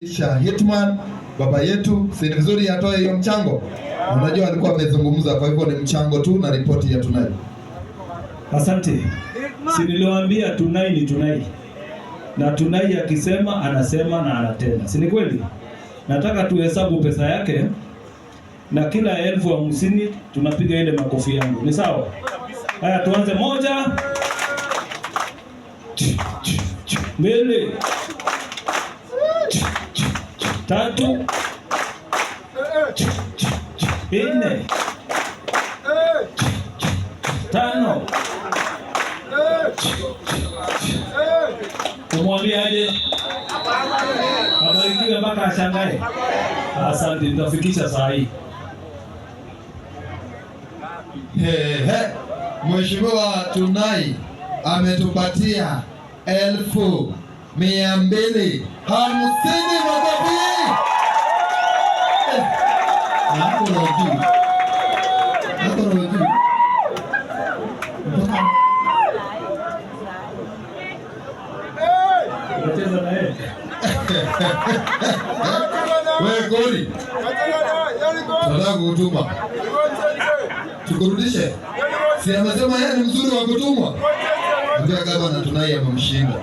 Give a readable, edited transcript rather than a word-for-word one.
Isha Hitman baba yetu, si ni vizuri atoe hiyo mchango? Unajua alikuwa amezungumza, kwa hivyo ni mchango tu na ripoti ya Tunai. Asante. Si niliwaambia Tunai ni Tunai, na Tunai akisema anasema na anatenda, si ni kweli? Nataka tuhesabu pesa yake na kila 50,000 tunapiga ile makofi yangu, ni sawa? Haya, tuanze. Moja, mbili, tatu, nne, tano. Kumwambia aje abarikiwe mpaka ashangae. Asante, nitafikisha saa hii. He, Mheshimiwa Tunai ametupatia 250,000. Makofi. Hapo roho juu. Hapo roho juu. Unacheza na yeye. Wewe Gori, tunataka kukutuma. Tukurudishe? Si amesema yeye ni mzuri wa kutumwa? Ambia gavana Tunai amemshinda.